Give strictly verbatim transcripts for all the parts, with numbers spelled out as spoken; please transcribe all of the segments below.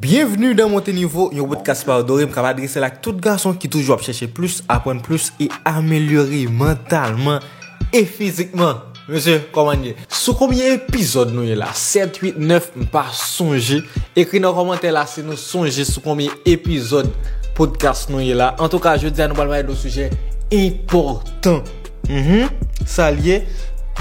Bienvenue dans Monte Nivo, yon podcast pa w dore m k ap adrese l ak tout gason ki toujou ap chèche plis, aprann plis e amelyore mantalman e fizikman. Mesye, kòman n ye? Sou konbyen epizòd nou ye la? Sèt, uit, nèf, m pa sonje. Ekri nan kòmantè la si nou sonje sou konbyen epizòd podcast nou ye la. Antouka, jodi a nou pral pale de yon sijè enpòtan. Mhm. Sa l ye?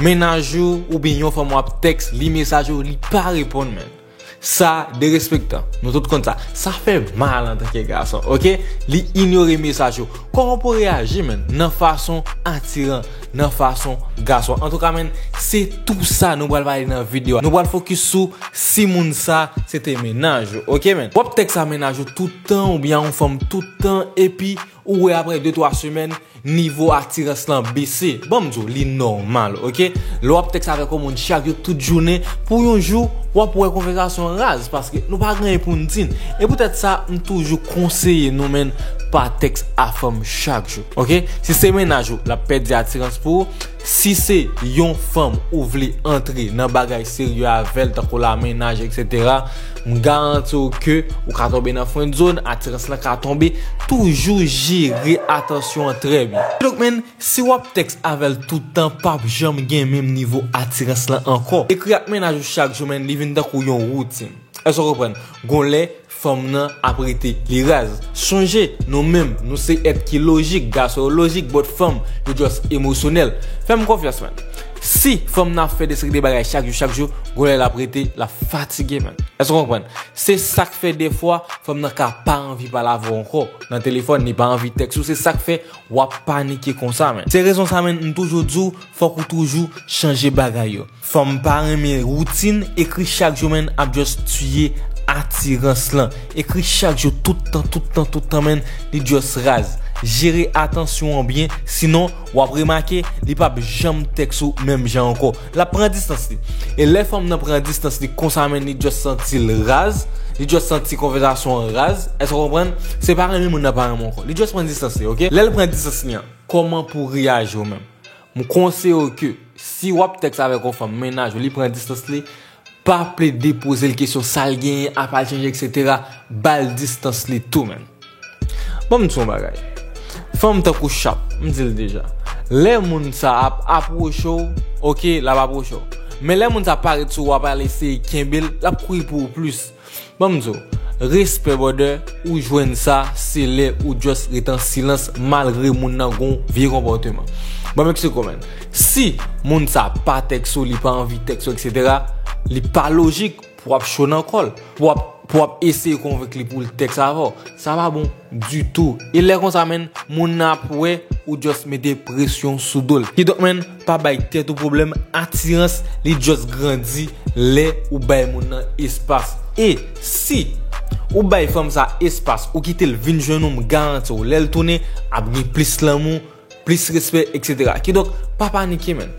Mennaj ou oubyen yon fanm w ap tèks, li mesaj ou, li pa reponn, menn. Sa derespektan. Nou tout konn sa. Sa fè mal antanke gason, oke? Li inyore mesaj ou. Kòman pou reyaji, menn? Nan fason atiran, nan fason gason. Antouka, menn, se tou sa nou pral pale nan videyo a. Nou pral fokis sou si moun sa se te mennaj ou, oke, menn? W ap tèks a mennaj ou tout tan oubyen a yon fanm tout tan, epi ou wè apre de twa semèn, nivo atirans lan bese. Ban m di w, li nòmal, oke? Lè w ap tèks avèk yon moun chak jou, tout jounen, pou yon jou, w ap wè konvèsasyon raz, paske nou pa gen anyen pou n di n. E poutèt sa, m toujou konseye nou, menn, pa tèks a fanm chak jou, oke? Si se mennaj ou, l ap pèdi atirans pou ou. Si se yon fanm ou vle antre nan bagay serye avè l, tankou la mennaj, etsetera, m garanti w ke ou ka tonbe nan friendzone, atirans lan ka tonbe. Toujou jere atansyon an trè byen. Kidonk, menn, si w ap tèks avè l tout tan, p ap janm gen menm nivo atirans lan ankò. Ekri ak mennaj ou chak jou, menn, li vin tankou yon woutin. Èske w konprann? Gon lè, fanm nan ap rete li raz. Sonje, nou menm, nou se èt ki lojik, gason yo lojik, but fanm yo just emosyonèl. Fè m konfyans, menn. Si fanm nan ap fè de seri de bagay chak jou, chak jou, gon lè l ap rete, l ap fatige, menn. Èske w konprann? Se sa k fè defwa, fanm nan ka pa anvi pale avè w ankò nan telefòn, li pa anvi tèks ou, se sa k fè w ap panike konsa, menn. Se rezon sa, menn, m toujou di w, fòk ou toujou chanje bagay yo. Fanm pa renmen woutin, ekri chak jou, menn, ap just tiye atirans lan. Ekri chak jou, tout tan, tout tan, tout tan, menn, li just raz. Jere atansyon an byen, sinon, w ap remake, li p ap janm tèks ou menm jan ankò. L ap pran distans li. E lè fanm nan pran distans li konsa, menn, li just santi l raz, li just santi konvèsasyon an raz, èske w konprann? Se pa renmen moun nan pa renmen w ankò. Li just pran distans li, oke? Lè l pran distans li an, kòman pou w reyaji w menm? M konseye w ke si w ap tèks avèk yon fanm, mennaj ou, li pran distans li, pa plede poze l kesyon sa l genyen, apa l chanje, etsetera. Ba l distans li tou, menn. Ban m di w yon bagay. Fanm tankou chat, m di l deja. Lè moun sa ap apwoche w, oke, l ap apwoche w. Men lè moun sa parèt sou ou, w ap al eseye kenbe l, l ap kouri pou ou plis. Ban m di w, respè, brother, ou jwenn sa, se lè ou just ret an silans, malgre moun nan gon vye konpòteman. Ban m eksplike w, menn. Si moun sa pa tèks ou, li pa anvi tèks ou, etsetera, li pa lojik pou w ap cho nan kò l, pou w ap, pou w ap eseye konvenk li pou l tèks avè w. Sa pa bon ditou. E lè konsa, menn, moun nan ap wè ou just mete presyon sou do l. Kidonk, menn, pa bay tèt ou pwoblèm, atirans, li just grandi lè ou bay moun nan espas. E si ou bay fanm sa espas, ou kite l vin jwenn ou, m garanti w, lè l tounen, ap gen plis lanmou, plis respè, etsetera. Kidonk, pa panike, menn.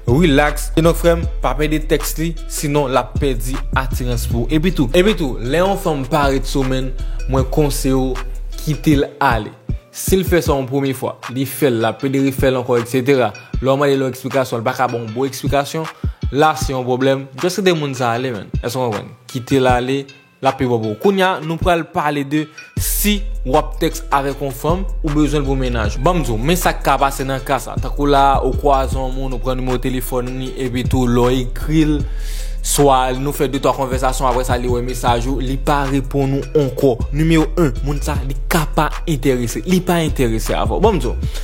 Relax. Kidonk, frè m, pa pede tèks li, sinon l ap pèdi atirans pou ou. Epi tou, epi tou, lè yon fanm parèt sou ou, menn, mwen konseye w kite l ale. Si l fè sa yon premye fwa, li fè l, l ap pede refè l ankò, etsetera. Lè w mande l yon eksplikasyon, l pa ka ba w yon bon eksplikasyon, la se yon pwoblèm. Just kite moun sa ale, menn. Èske w konprann? Kite l ale, l ap pi bon pou ou. Kounye a, nou pral pale de si w ap tèks avèk yon fanm, ou bezwen l pou mennaj ou. Ban m di w, men sa k ka pase nan ka sa. Tankou la, ou kwaze yon moun, ou pran nimewo telefòn li, epi tou, lè w ekri l, swa nou fè de twa konvèsasyon, apre sa, li wè mesaj ou, li pa reponn ou ankò. Nimewo en, moun sa, li ka pa enterese. Li pa enterese avè w. Ban m di w,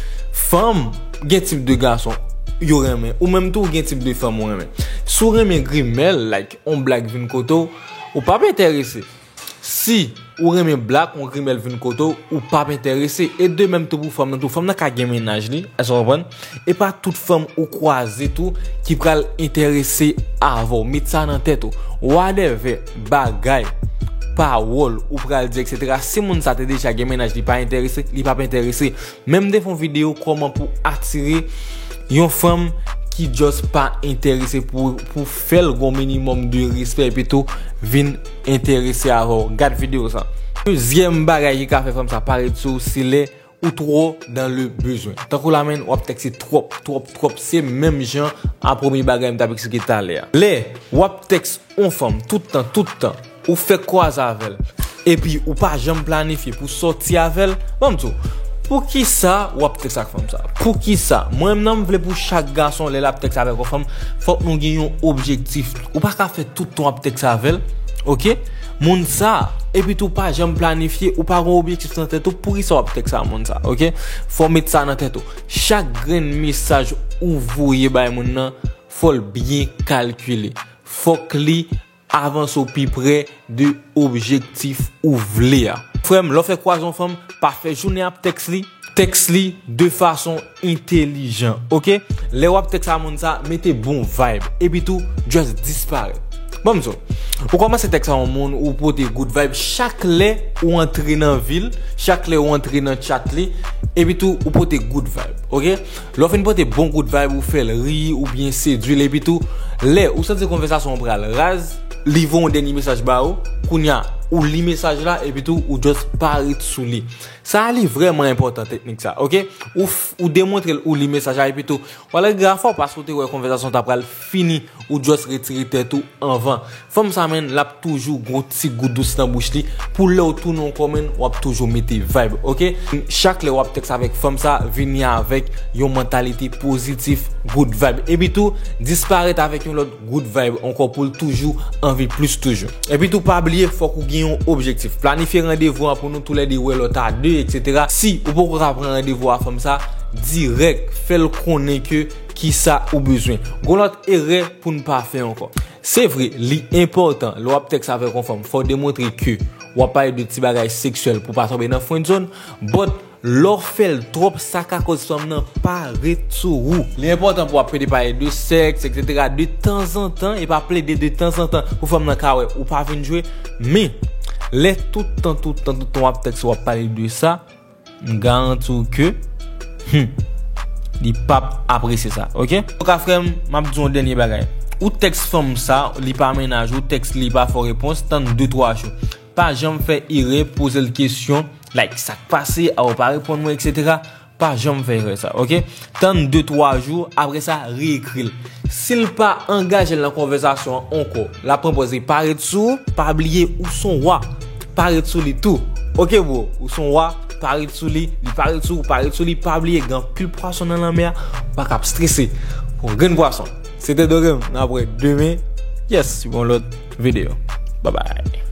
fanm gen tip de gason yo renmen. Ou menm tou, ou gen tip de fanm ou renmen. Si w renmen grimèl, like, on blag vin kote w, ou p ap enterese. Si ou renmen blag, on grimèl vin kote w, ou p ap enterese. E de menm tou pou fanm nan tou. Fanm nan ka gen mennaj li, èske w konprann? E pa tout fanm ou kwaze tou ki pral enterese avè w. Met sa nan tèt ou. Whatever bagay, pawòl ou pral di, etsetera. Si moun sa te deja gen mennaj, li pa enterese, li p ap enterese. Men m te fè yon videyo kòman pou atire yon fanm ki just pa enterese, pou, pou fè l gon minimòm de respè, epi tou vin enterese avè w. Gad videyo sa. Dezyèm bagay ki ka fè fanm sa parèt sou ou, se lè ou twò dans le besoin. Tankou la, menn, w ap tèkse twòp, twòp, twòp. Se menm jan a premye bagay m t ap eksplike talè a. Lè w ap tèks yon fanm tout tan, tout tan, ou fèk kwaze avè l, epi ou pa janm planifye pou sòti avè l, ban m di w, poukisa w ap tèks ak fanm sa? Poukisa? Mwen menm, m vle pou chak gason, lè l ap tèks avèk yon fanm, fòk nou gen yon objektif. Ou pa ka fè tout tan w ap tèks avè l, oke? Moun sa, epi tou pa janm planifye, ou pa gen objektif nan tèt ou, poukisa w ap tèks a moun sa, oke? Fò w met sa nan tèt ou. Chak grenn mesaj ou voye bay moun nan, fò l byen kalkile. Fòk li avanse w pi pre de objektif ou vle a. Frè m, lè w fè kwaze yon fanm, pa fè jounen ap tèks li, tèks li de fason entelijan, oke? Lè w ap tèks a moun sa, mete bon vibe, epi tou, just disparèt. Ban m di w, ou kòmanse tèks a yon moun, ou pote good vibe, chak lè ou antre nan vi l, chak lè ou antre nan chat li, epi tou, ou pote good vibe, oke? Lè w fin pote bon good vibe, ou fè l ri, oubyen sedui l, epi tou, lè ou santi konvèsasyon an pral raz, li voye yon dènye mesaj ba ou, kounye a, ou li mesaj la, epi tou, ou just parèt sou li. Sa a li vrèman enpòtan, teknik sa, oke? Ou, f- ou demontre l, ou li mesaj la, epi tou, w al regrè afè w paske w te wè konvèsasyon ta pral fini, ou just retire tèt ou anvan. Fanm sa menm, l ap toujou gon ti gou dous nan bouch li. Pou lè w tounen yon kò menm, w ap toujou mete vibe, oke? Chak lè w ap tèks avèk fanm sa, vini avèk yon mantalite pozitif, good vibe. Epi tou, disparèt avèk yon lòt good vibe ankò pou l toujou anvi plis toujou. Epi tou, pa bliye, fòk ou gen yon objektif. Planifye randevou an pou nou toulède wè lòt a de, etsetera. Si ou poko ka pran randevou a fanm sa, dirèk, fè l konnen ke kisa ou bezwen. Gon lòt erè pou n pa fè ankò. Se vre, li enpòtan, lè w ap tèks avèk yon fanm, fò w demontre ke w ap pale de ti bagay seksyèl pou w pa tonbe nan friendzone, but lè w fè l twòp, sa ka koz fanm nan pa ret sou ou. Li enpòtan pou w ap plede pale de sèks, etsetera, de tanzantan, e pa plede de tanzantan pou fanm nan ka wè ou pa vin jwe, men lè tout tan, tout tan, tout tan w ap tèks, w ap pale de sa, m garanti w ke, hmm, li p ap apresye sa, oke? Antouka, frè m, m ap di w yon dènye bagay. Ou tèks fanm sa, li pa mennaj ou, tèks li pa fè w repons, tann de twa jou. Pa janm fè erè, poze l kesyon, like, sa k pase, a ou pa reponn mwen, etsetera. Pa janm fè erè sa, oke? Tann de twa jou, apre sa, reekri l. Si l pa angaje l nan konvèsasyon an ankò, l ap pran pòz li parèt sou ou, pa bliye ou s on wa. Parèt sou li tou. Oke, bro, ou s on wa, parèt sou li, li parèt sou ou, parèt sou li, pa bliye gen anpil pwason nan lanmè a, ou pa ka ap strese. Ou grenn pwason. Se te Dorem, n ap wè demen. Yes, yon lòt videyo. Bye bye.